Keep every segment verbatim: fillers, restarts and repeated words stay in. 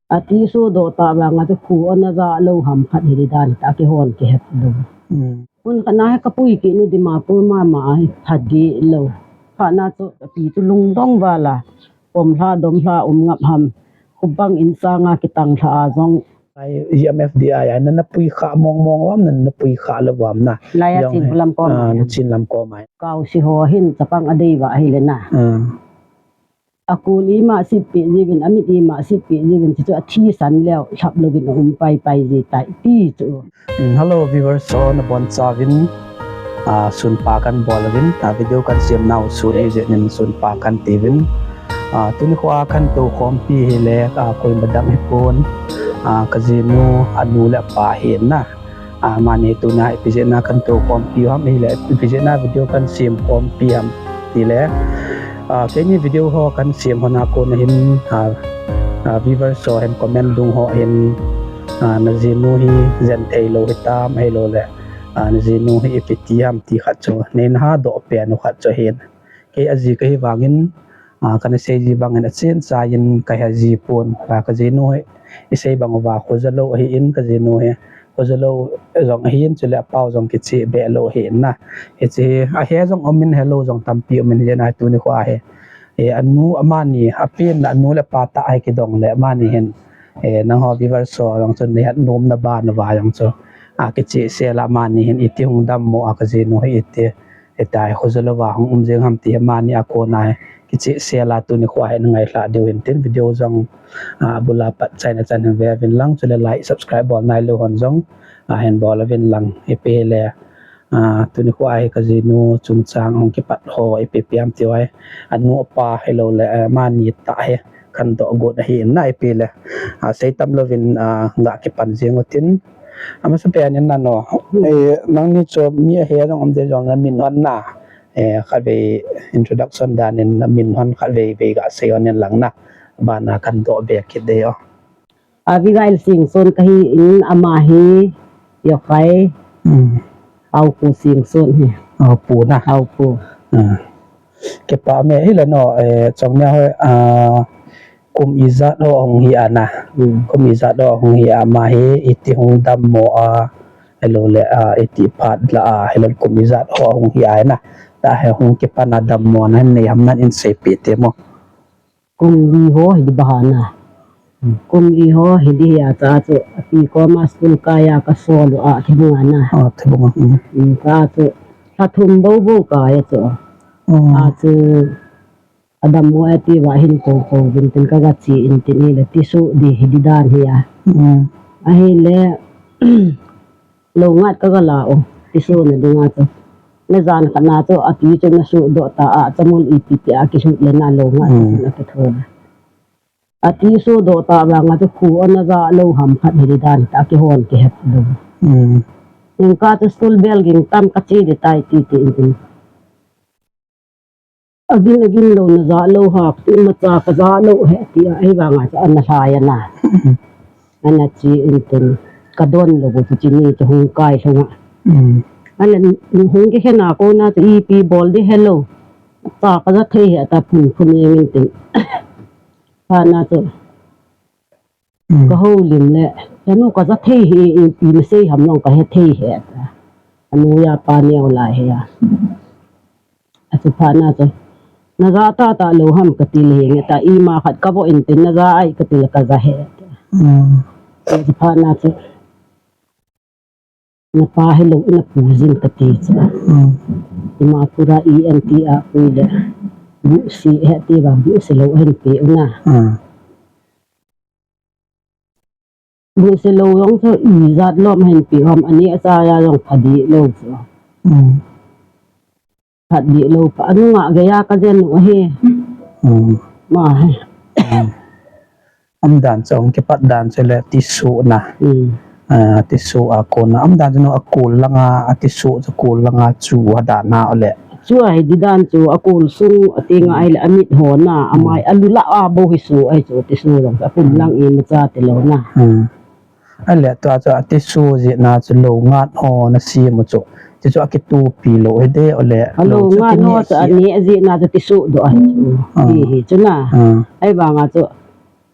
Ati sodoh tah vanga chu khu ana ja lou ham khat hi di dan ta kihon kihet lou. Hmm. Hun khat na hi kapui kit nu Dimapur mama a hi pha di lou. Pha na chu api chu lungdong vala. Pom hla, dom hla, um ngap ham. Khubang in sanga kitang hla a jong. Ai, G M F D I, ai, nana pui kha mong mong uvam, nana pui kha lou uvam na. Lai a Jong chin he. Lam kom Ah, ai. Na chin lam kom ai. Kau si ho hin chapang adei va hi le na. Ah. Akul ima sippi jivin, amit ima sippi jivin, chu chu athi san leo, lhap louvin a um pai pai ji tai, ti chu. Mm, hello viewers, so nabon chauvin, ah, sun pha kan bol uvin, ah, video kan siam nau sun hi jeh in sun pha kan ti uvin. Ah, tuni khoa kan tou khompi hi le, ah, koima dang hi pon, ah, ka jinu anu le apa hi na. Ah, amani tuna ipi jeh na kan tou khompi u ham hi le, ipi jeh na video kan siam khompi ham ti le. Ah, keini video ho kan siam hon a kon hin, ah, ah, viewers ho hin comment dung ho hin, ah, na jinu hi jen thei lou hitam, ahilou le, ah, na jinu hi ipi ti ham ti khat chu. Nei na ha doh pen u khat chu hin. Kei aji kahi vangin, ah, kana sei ji bangin achen cha in kahe ji pon, ah, ka jinu hi isei bang uva khoja lou ahin ka jinu hi. Khoja lou jong ahin chule apau jong kicheh be lou ahin na. Hiche hi ahe jong um in helou jong tampi um in hijeh a tuni khoa hi. Eh, anu amani, apen anu le apa tah a hi kidong le amani hin. Eh, nangho viewers ho jong chun nei het nom na ban uva jong chu. Ah, kicheh sel a amani hin iti hung dammo a ka jinu hi iti. Hitia hi khoja lou va hung um jeng ham ti hi amani a kon a hi kicheh sel a tuni khoa hi na ngailhah diu hin tin video jong, ah, abul a pat chaina chan hin ve uvin lang chule like, subscribe bol nailou hon jong, ah, hin bol uvin lang ipi le, ah, tuni khoa hi ka jinu chungchang hung kipat ho ipi ipi ham ti uva hi anu apa hilou le, ah, amani tah hi kan doh got ahi na ipi le, ah, sei tam louvin, ah, ga kipan jeng u tin. Amasapen in nano, eh, nangni chu mi ahe jong um ding jong na min hon na. Eh, khatvei introduction dan in na min hon khatvei vei ga sei hon in lang na. Bana kan doh be kit ding o. Abigail Singson kahi in ama hi Yokhai. Hmm. Aupu Singson hi. Aupu na. Aupu. Hmm. Kipa me hi le no, eh, chong nia ho, ah, Kum ijat ho ahung hi a na. Hmm. Kum ijat ho ahung hi a ama hi iti hung dammo a. Helou le, ah, iti phat la a. Helou kum ijat ho ahung hi a na. Tah hi hung kipan a dammo na nei ham nan in seipeh te mo. Kum li ho hi di ba ha na. Hmm. Kum li ho hi di hi a ta chu. Api koma school kai a kasol u a thibung a na. Ah, thibung a. Hmm. Hmm, ta chu. Tha thum bou bou kai a chu. Hmm. A chu. Adammo e ti uva hin kou kou vin tin kaga che in tin hile tisoh di hi di dan hi a. Mm. Ahile lou ngat kaga la u tisoh na dinga chu. Na jan khat na chu ati chu na sohdoh ta a chamul ipi ti a kilhut le na lou ngat chu Mm. na kitho le. Ati sohdoh ta vanga chu khu ana ja lou ham khat hi di dan ta kihon kihet lou. Mm. Engka chu school bell ging tam kache di tai ti ti in tin. Agin, agin lou na ja lou ha, imacha ka ja lou he, ti a, ahivanga chu ana lhai a na. Mm. Ana che in tin, ka don lou chu chini chu hung kai lhung a. Mm. Ana hung kikhen a kona chu ipi bol di helou. Cha ka ja thei he ta phun phun jeng in tin. Phat na chu. Mm. Ka houlim le, chanu ka ja thei hi, ipi na sei ham jong ka he thei he. Anu ya pa neo lai he a. Achu phat na chu. Na ja ta ta lou ham ka ti le he nge ta ima khat ka vo in tin na ja ai ka ti le ka ja he. Mm. Achu phat na chu. Na pa helou, na pu jin ka ti chu. Mm. Ima pura E N T a pui le. Bu si he ti va bu si lou hen ti u na. Mm. Bu si lou jong chu ijat lom hen ti ham ani a cha ya jong pha di lou chu. Mm. Phat di lou pa, anu nga gei a ka jen u ahi. Mm. Ma he. Mm. Umdan chu, um kipat dan chu le tisoh na. Mm. Ah, tisoh a kona. Umdan chu no a kol langa, a tisoh chu kol langa chu a dan na le. Chu ahi di dan chu a kol sung a ti nga ai le a mit ho na, a mai a lu la a bo hi su ai chu tisoh lang a kum lang i ma cha ti lou na. Mm. Ahile tua chu a tisoh jeh na chu lou ngat ho na sim u chu. Ti chu a kitupi lou hi de ole. A lou ngat ho chu a ne a jeh na chu tisoh doh ahi chu. Ah. Ti hi chu na. Ah. Ahivanga chu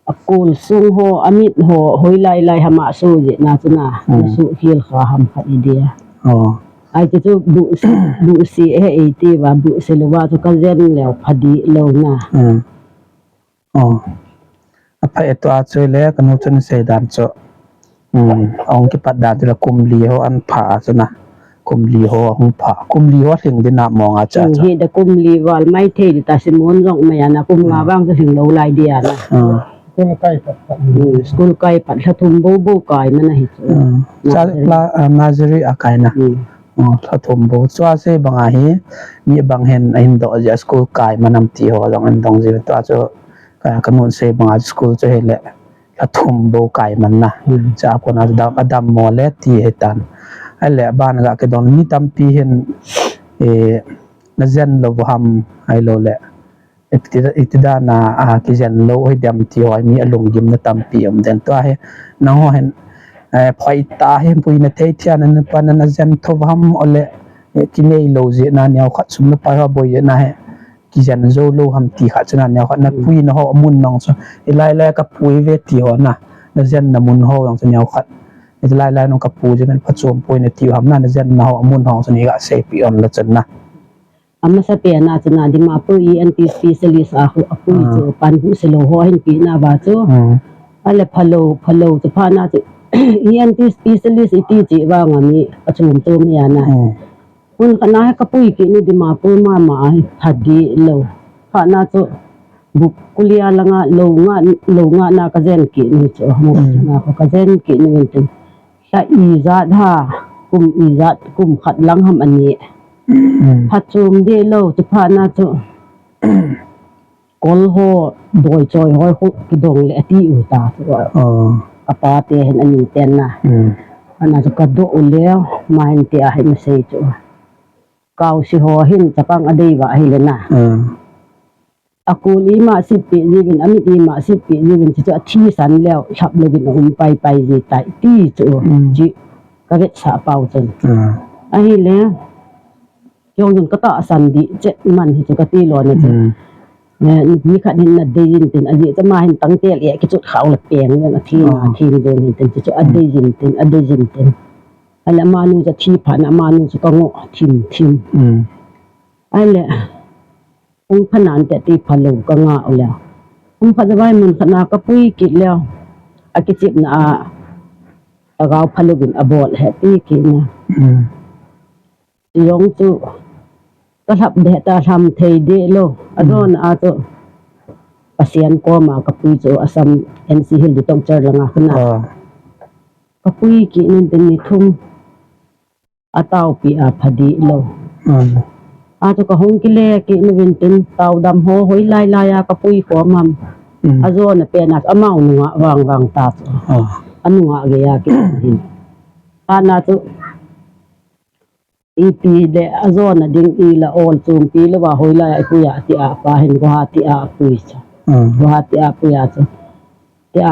akol sung ho, amit ho, hoilai lai ham asu jeh na chu na, hmm, nasu khel kha ham khat i dia. Oh. Ai ti chu buhse, buhse he i ti va, buhse lou va chu ka jen leu pha dih lou na. Hmm. Oh. Apha e, tua chu le, ka nu chun sei dan chu. Hmm. Ahung kipat dan chu le kum li ho an pha a chu na. Kum li ho ahung pha. Kum li ho lhing ding na mong a cha. Hmm, cha. Hi da kum li val mai thei di ta, Simon jong mai a na, kum nga, hmm, vang chu lhing lou lai di a na. Hmm. School kai pat, pat. Hmm, school kai pat, lha thum bou bou kai man a hi chu. Hmm. Cha nursery. La, ah, nursery a kai na. Hmm. Oh, lha thum bou. Chua sei bang a hi, mi bang hin ahin doh jeh a school kai man am ti ho jong ahin dong ji. Tua chu, ka, ka nun sei bang a school chu hi le, lha thum bou kai man na. Hmm. Cha kona dam, adam mo le ti hi tan. Ai le, ban ga kidong mi tampi hin, eh, na jen lou ham, ai lou le. Iti, iti dan a, a, kijen lou hi dem ti ho, mi alunggim na tampi um den. Tua hi, nang ho hin, eh, phai ta hi, pui na thei thia na, na pa na, na jen tho ham o le, eh, kinei lou jeh na, neo khat sum na pa ho boi jeh na hi, kijen jou lou ham ti khat chu na, neo khat na, hmm, pui na ho mun nong chu, i lai lai ka pui ve ti ho na, na jen na mun ho jong chu neo khat. I lai lai nong ka pui jeh men phachom pui na ti ham na, na jen na ho mun ho chu ni ga sei pi on la chan na. Amasa pen a chu na Dimapur E N T specialist a khu apui chu, ah, pan buhse lou ho ahin pe na va chu. Mm. Ale phalou, phalou chu pha na chu E N T specialist i ti chi vang a mi achom chom hi a na. Mm. Hun khat na hi ka pui kit ni Dimapur mama a hi pha dih lou. Pha na chu Bukulia langa lou nga, lou nga na ka jen kit ni chu. Mm. Na ka jen kit ni vin tin. Lha ijat ha, kum ijat, kum khat lang ham ani. Mm. Phachom dih lou, chu pha na chu. Kol ho, doi choi ho, khu kidong le ati u ta chu. Oh. Ka pa te hin ani ten na. Mm. Ana chu ka doh u le, ma hin ti a hin sei chu. Kau si ho hin chapang a dei va hi le na. Mm. Akol ima sitpi jiuvin, amit ima sitpi jiuvin, chu chu athisan leu, lhap louvin aum pai pai ji tai, ti chu, mm, chi ka vetsah pau chun. Ah. Ahile, keiho jong ka tahsan dih chet man hi chu ka ti lou na chu. Mm. Eh, mi khat hin na dei jin tin, ajeh chu ama hin tangtel e, kichut khau le peng jong athi na, ah, athi jong hin tin, chu chu, mm, adei jin tin, adei jin tin. Ahile amanu chu athi phat na, amanu chu ka ngoh thim thim. Mm. Ahile, Hung pha nante ti phalou ka ngah u le. Hung pha jeh a vai mun khat na ka pui kit le. Akichepna a, agao phalou in abol he ti kit na. Mm. Jong chu ka lhap deh ta lham thei deh lou. Mm. Adon a chu Pathen koma ka pui chu Assam N C Hills Detok Char langa kha na. Ah. Ka pui kit nin tin ni thum. Ataopi a pha dih lou. Mm. A chu ka hung kile kit ni vin tin, tao dam ho hoilai lai a ka pui khom ham. Mm. Ajona pen a chu amau nungah vang vang ta chu. Ah. Anungah gei a kit hin. Ana chu ipi le ajona ding i la ol chumpi lou va hoilai a i pui a ti a pa hin Guwahati a pui chu. Mm. Guwahati a pui a chu. Tia,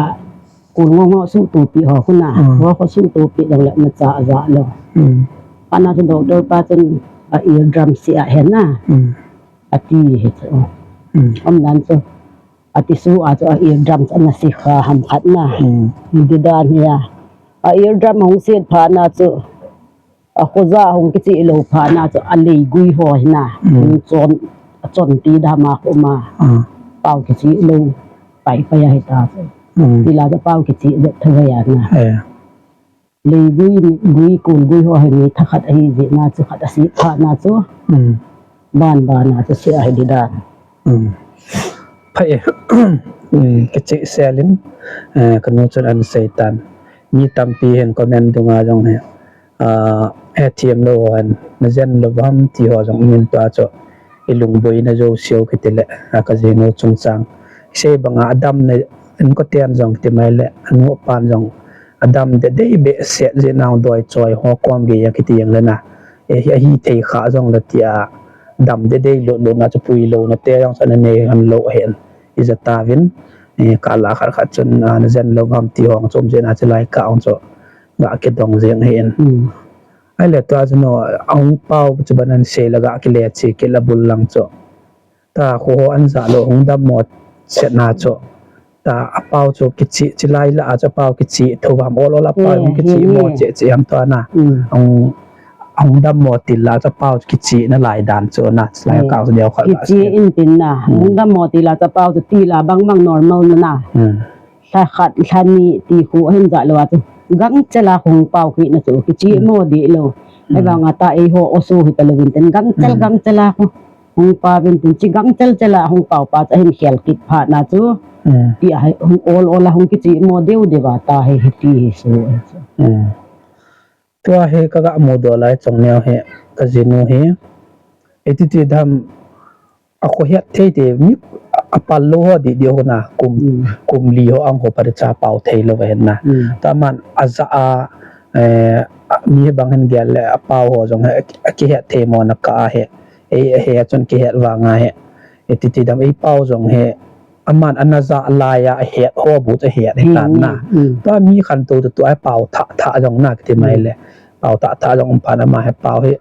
kul ngo ngo suhtupi ho khu na. Mm. Ho khu suhtupi lou le na cha ja lou. Mm. Ana chu doctor pa chun a eardrum si a he na. Mm. Ati hi chu. Mm. Umdan chu. Ati su a chu a eardrum chu ana si kha ham khat na. Mm. Di dan hi a. A eardrum hung si phat na chu. Akhoja hung kichih lou phat na chu aleigui ho hi na. Mm. Hung chon, achon ti dam a khu ma. Ah. Pao kichih lou pai pai a hi ta chu. Mm. Ti la chu pao kichih le tha gei a na. Eh. Leigui, gui, kul gui ho hi mi tha khat ahi jeh na chu khat asi phat na chu. Mm. Ban ban a chu si ahi di dan. Mm. Phai, mm, kicheh sel in, eh, ka nu chun ana sei tan. Mi tampi hin comment dunga jong hi, ah, hethem lou ho hin, na jen lou ham ti ho jong min tua chu, i lungboina jouse u kiti le, ah, ka jinu chungchang. Sei banga adam na, in ko ten jong kiti mai le, anu pan jong, adam deh dei behseh jeh nau doi choi ho kom gei a kiti jeng le na. E, hi, ahi thei kha jong le tia, dam deh dei lut lut na chu pui lou na te jong chu ana nei han lou hen. I ja tauvin, eh, kala khat khat chun, ah, na jen lou ham ti hong chom jeh na chu lai ka hong chu ga kidong jeng hen. Mm. Ahile tua chu no, ahung pao chu ban ana sei le ga kile che kit le bul lang chu. Ta khu ho ana ja lou hung dam mo chet na chu. ta apao chu kichih, chilai lah a chu apao kichih tho ham, ol ol a apao Eh, hung kichih hi mo ni. Cheh cheh ham tua na. Mm. Hung, hung dammo til lah a chu apao chu kichihna lai dan chu na, chilai Eh, kah chu deu khat lah kichih se. In tin na. Mm. Hung dammo til lah a chu apao chu til a bang bang normal na na. Mm. Lha khat, lha ni ti khu ahin ja lou a chu. Gangchel a hung pao kit na chu kichih Mm. mo deh lou. Mm. Ahivang a ta eiho oso hi ta lou vin tin gangchel, Mm. gangchel a khu. Hung pao vin tin, chi gangchel chel a hung pao pa chu ahin khel kit phat na chu. Mm. Ti a hi, hung ol ol a hung kichih mo deu deu a ta hi, hiti hi su. Mm. Tua hi ka ga mudoh lai chong neo hi, ka jinu hi. Iti ti dam, a khohet thei te, mi a, apal lou ho di di ho na, kum, Mm. kum li ho ang ho pa de cha pao thei lou va hen na. Mm. Taman aja a, eh, a, mi bang hen gel le apao ho jong he, a kihet thei mo na ka he. Ei, he chun kihet vang a he. Iti ti dam ei pao jong he. Aman ana ja lai a het ho bu chu het he Mm, tan na. Mm. Tua mi khantou tu tu a pao tha tha jong na kiti mai Mm. le. Pao tha tha jong um phat ama he pao he.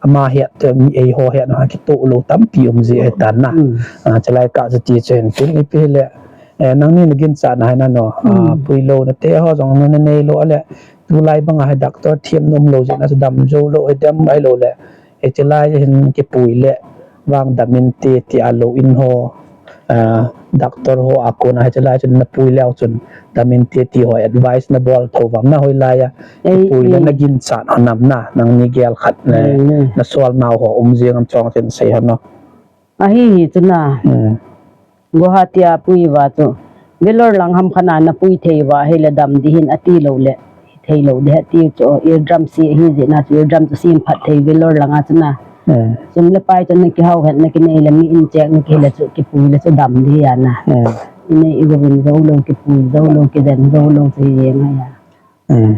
Ama het chu mi eiho het na kitoh lou tampi um ji he tan na. Mm. A, chulai kah chu ti chu hin tin ipi le. Eh, nangni na ginchat na hi na no. A, Mm. pui lou na te ho jong na nei lou le. Tulai bang a hi doctor thiam nom lou jeh na chu dam jou lou, eh, dam ai lou le. Eh, chulai hin kipui le vang dam in ti, ti a lou in ho, ah, doctor ho a kon a hi chulai chun na pui leu chun dam in ti, ti ho advice na bol tho vam na hoilai a. Ei, kipui le ei. Na ginchat ho nam na, nangni gel khat na, Ei, ei. Na sol nau ho um jing am chong tin sei ho no. Ahi hi chu na. Hmm. Guwahati a pui uva chu. Vellore lang ham khat a na pui thei uva, hile dam di hin ati lou le. Thei lou di ati chu, eardrum se hi jeh na chu, eardrum chu sem phat thei Vellore lang a chu na. Hmm. Sum le pai chu na kihao het na kinei le mi in chek na kihile chu, kipui le chu dam di a na. Hmm. Inei i govin jou lou, kipui jou lou, kijen jou lou chu hi jeng a ya. Hmm.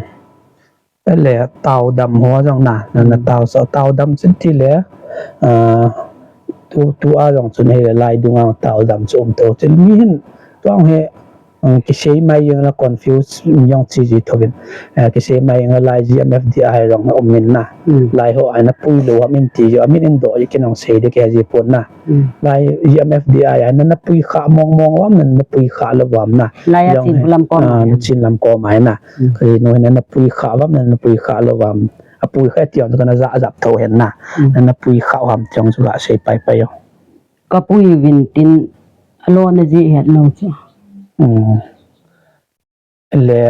Ele tao dam ho jong na, na, na Mm. tao so, tao dam chin ti le, ah, tu, tu a jong chun hile lai dung a tao dam chu um to. Chin mi hin, tuang he, um, kisei mai jong na confuse jong chi ji tho vin. Eh, kisei mai jong na lai G M F D I jong na um in na. Mm. Lai ho ai na pui lou ham in ti jo, amin in do ji kin jong sei de ke ji pon na. Mm. Lai G M F D I a na, na pui kha mong mong uvam na, na pui kha lou uvam na. Lai a Jong chin he, lam kom ah, mai na am. Chin lam kom mai na. Mm. Ka jinu hin na pui kha uvam na, na pui kha lou uvam. A pui kha ti jong chu kana ja jap tho hen na. Mm. Na, na pui kha uvam ti jong chu ga sei pai pai jo. Ka pui uvin tin a lo na ji het lou chu. Mm. Le,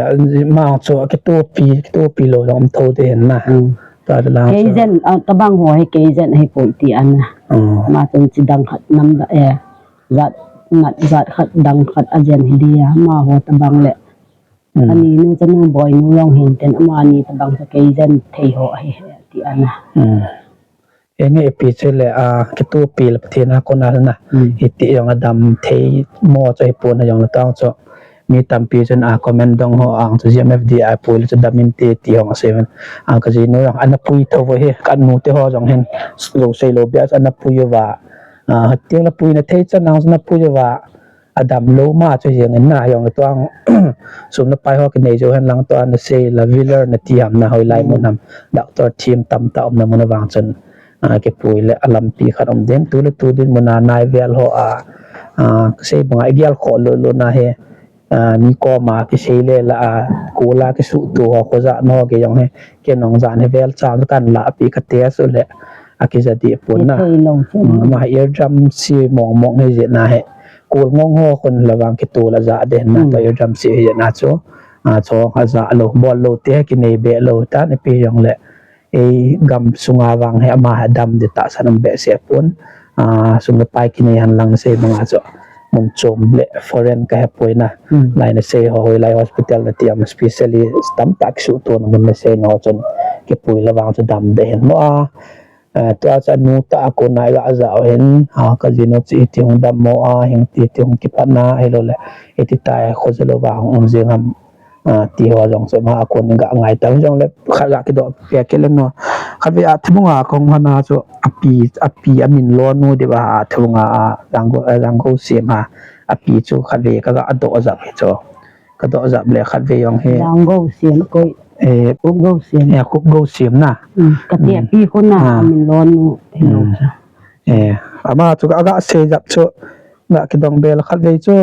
ma chu kitopi, kitopi lou jong um tho de hen na. Hmm. Tua chu lang chu. Keijen, ah, tabang ho hi keijen hi poi ti ana. Hmm. Ma chun chi dang khat nam da, eh, jat, nat jat khat dang khat a jen hi dia, ma ho tabang le. Hmm. Ani nu chanu boi nu jong hin ten ama ni tabang chu keijen thei ho ahi he ti ana. Hmm. Enge ipi chu le, ah, kitopi le Pathen a kona na. Hmm. Hiti jong a dam thei mo chu hi pon a jong le tang chu. Mi tampi chun a comment dong ho ang chu G M F D I pui le chu dam in ti ti jong a sei ven. Ang ka jinu jong ana pui tho vo hi, ka nu te ho jong hin lo sei lou bia chu ana pui uva. Ah, hiti jong le pui na thei chan ang chu na pui uva. A dam lou ma chu jeng in na jong le tuang sum le pai ho kinei jou hen lang tua na sei la Vellore na ti ham na hoilai mun ham doctor thiem tamtah um na mun a vang chun, ah, kipui le a lampi khat um den tu le tu din mun a nai vel ho a, ah, sei banga i gel kho lou lou na he, ah, mi koma kisei le la a kula kisuhto ho khoja no ke jong he ke nong jan he vel cham kan la pi ka te su le a kija di pon na. Thei lou chu. Mm, ma eardrum se mong mong he je na he. Kul ngong ho khun la vang kitu la ja de na to Mm. eardrum se he na chu. A chu ha ja lou, bol lou te kinei be lou ta ni pi jong le. Ei gam sunga vang he ama ha dam de tahsan um be se pon. A sum le pai kinei han lang sei banga chu. Mun chom le foreign ka he poi na. Mm. Lai na sei ho hoilai hospital na ti am specialist tamtah kisuhto na mun na sei no chun kipui la vang chu dam de hen mo a. Eh, tua chu a nu ta a kona i ga ja u hin, ah, ka jinu chu iti hung dam mo a, hiti hung kipat na, hilou le, iti ta e, khoja lou va hung um jing ham, ah, ti ho jong chu ama a kon i ga ngai ta, jong le, khat ga kidoh peh kit le no. Khat ve a thibung a kong hana chu, a pi, a pi, a min lo nu di ba, a thibung a, a, Janggo, a, Janggo Siam a, a pi chu khat ve ka ga doh jap hi chu. Ka doh jap le khat ve jong hi. Janggo Siam koi. Eh, Kup Go Siam. Eh, Kup Go Siam na. Mm, ka ti Mm. a pi ko na, Ah. a min lo nu, ti lo Mm. chu. Eh, ama chu ka ga sei jap chu, ga kidong bel khat ve chu,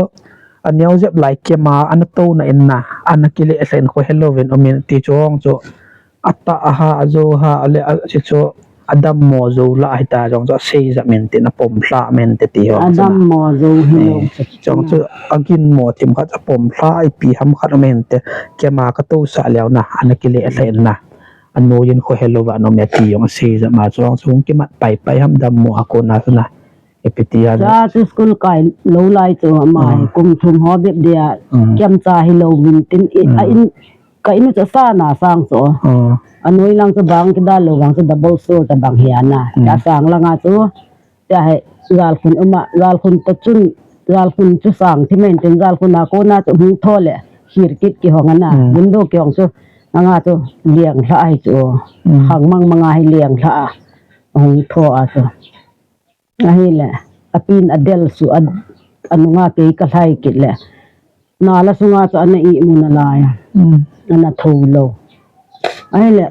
aneo jep lai kema ana touna in na, ana kile lha in khohelou vin um in ti chu hung chu, atah a ha, ajo ha, ale a, chi chu, adammo jou lah hita jong chu asei jep in tin, apom lha in te ti hung chu na. Adammo jou hilou. Eh, chu chu, jong chu, aginmo thim khat, apom lha ipi ham khat um in te, kema katousah leu na, ana kile lha in na. Anoiyin khohelou va anom e ti jong asei jep ma chu hung chu hung kimat pai pai ham dammo a kona chu na. Ipi ti ham. Cha chu school kai lou lai chu ama hi, ah, kum thum ho bep dia, mm, kemcha hilou vin tin i, mm, a in, ka in chu sana sang chu. Ah. Anoi lang chu bang kidal lou vang chu double store tabang hi ana. Mm. Cha sang langa chu. Cha he gal khun uma, gal khun ta chun, gal khun chu sang thi men tin gal khun a kona chu hung tho le khir kit kihong ana. Mm. Window kihong chu anga chu liang lha ahi chu. Mm. Khang mang manga hi liang lha a. Hung tho a chu. Ahile, apin adel su a, anunga kei kalhai kit le. Nala sunga chu ana imu nalai. Mm. Ana thou lou. Ahile,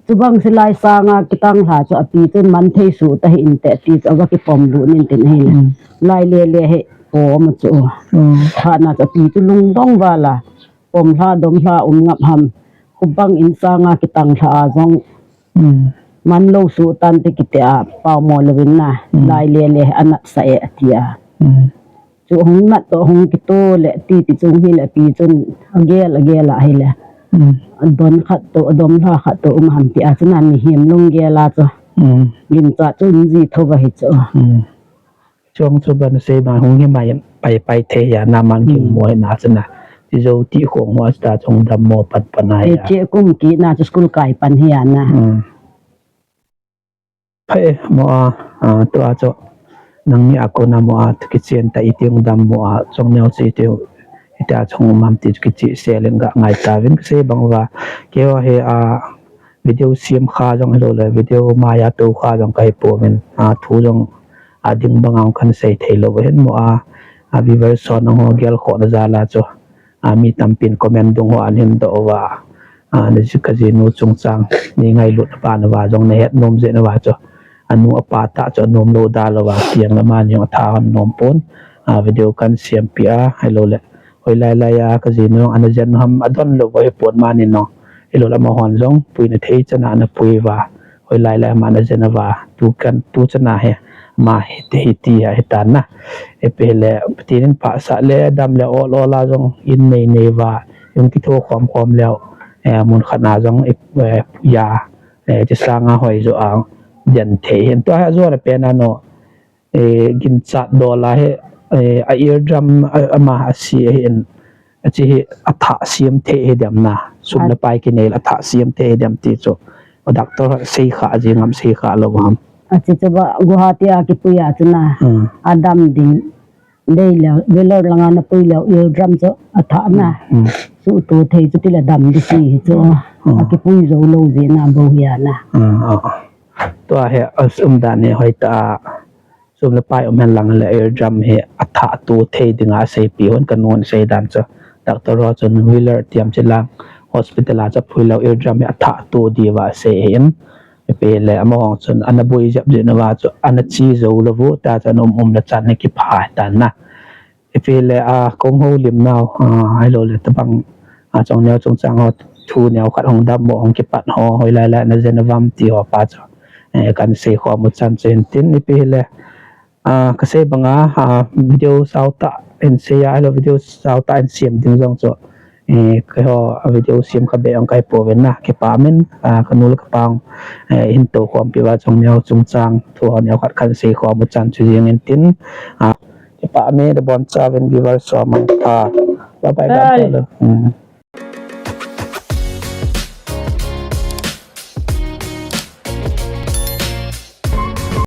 chubang silai sanga kitang lha chu api chun man thei su ta hi inte ti chu aga kipom lut in tin ahile. Mm. Lai le le hi pom chu. Mm. Thana chu api chu lungdong vala. Pom lha, dom lha, um ngap ham. Khubang in sanga kitang lha a jong. Mm. Man lou su tan te kiti a, pao mo lou vin na, mm, lai le le anat sa e ati a. Mm. Chu hung nat to hung kito le ti ti chung hi le pi chun agel agel a hi le. Mm. Adon khat to, adom lha khat to um ham ti a chun a mihem lung gel a chu. Mm. Ginchat chu um ji tho va hi chu. Mm. Chong chu ban sei ban hung hi mai pai pai thei a na man, hmm, kin mo hi na chana. Ti jou ti khong ho sta chong dammo pan pan a. E ya. Che kum kit na chu school kai pan hi a na. Hmm. Phai mo a, a, tua chu nangni a kona mo a, tu kichen ta iti hung dammo a, chong neo chu iti, iti a chong um ham ti chu kichi se len ga ngai ta vin sei bang va. Keiho hi a, video siam kha jong hilou le, video maiya tou kha jong kahi pouvin, a, thu jong, a, ding banga kan sei thei lou hin mo a, a, viewers ho nangho gelkhohna jal a chu, a, mi tampin comment dung ho ahin doh uva, a, na ji ka jinu chungchang, nei ngailutna pan uva jong nahet nom jeh uva chu, anu apa tah chu anom lou dal uva, kiang lama nei jong atha hon nom pon, a, video kan siam pi a, hilou le, hoilai lai a ka jinu ana jen ham adon lou uva hi pon mani no. Hilou le amahon jong puina thei chana ana pui uva. Hoilai lai a ama ana jen uva. Tu kan, tu chana hi. Ama hiti, hiti a hitan na. Ipi hile, Pathen in phasah le, dam le, ol ol a jong in nei nei uva. Jong kitho khom khom leu. Eh, mun khat na jong, eh, ya. Eh, chi sanga hoi jo a. Jen thei hin. Tua hi ajo na pen a no. Eh, ginchat dol a hi, eh, a eardrum a, ama asi ahin, achi hi athah siam thei hi dem na, sum le pai kinei le athah siam thei hi dem ti chu. A doctor ho sei kha, aji ngam sei kha lou ham. Achi chu ba, Guwahati a kipui a chu na, hmm, adam ding, dei le, Vellore langa na pui le, eardrum chu athah na. Hmm. Suhto thei chu ti le dam di si hi chu. Hmm. Akipui jou lou jeh na bou hi a na. Hmm, oh. Tua hi, a, umdan hi hoitah a, Sum le pai um hen lang le eardrum hi athah to thei dinga aseipi hon kanu in asei dan chu. Doctor ho chun Vellore tiam chi lang hospital a chu apui leu eardrum hi athah to diuva asei ahin. Ipi le amahon chun ana boi jep jeh uva chu ana chi jou lou u ta chu ana um um le chan hi kipha tan na. Ipi le a kong houlim nau, a, ahilou le tabang, a, chong neo chungchang ho thu neo khat hung dammo hung kipat ho hoilai lai a na jen uvam ti ho pa chu. Eh, kan sei khom u chan chu hin tin ipi le, a, ka sei banga, a, video sao tah hin sei a, ahilou video sao tah hin siam ding jong chu. Eh, keiho, a, video siam kha be ong kai pouvin na, kipah in, a, kanu le kapa, eh, hin tou khompi uva chong neo chungchang thu ho neo khat kan sei khom u chan chu jing in tin, a, Kipah e, nabonchauvin viewers ho mang pha. Bye bye, bye. Bye. Hmm.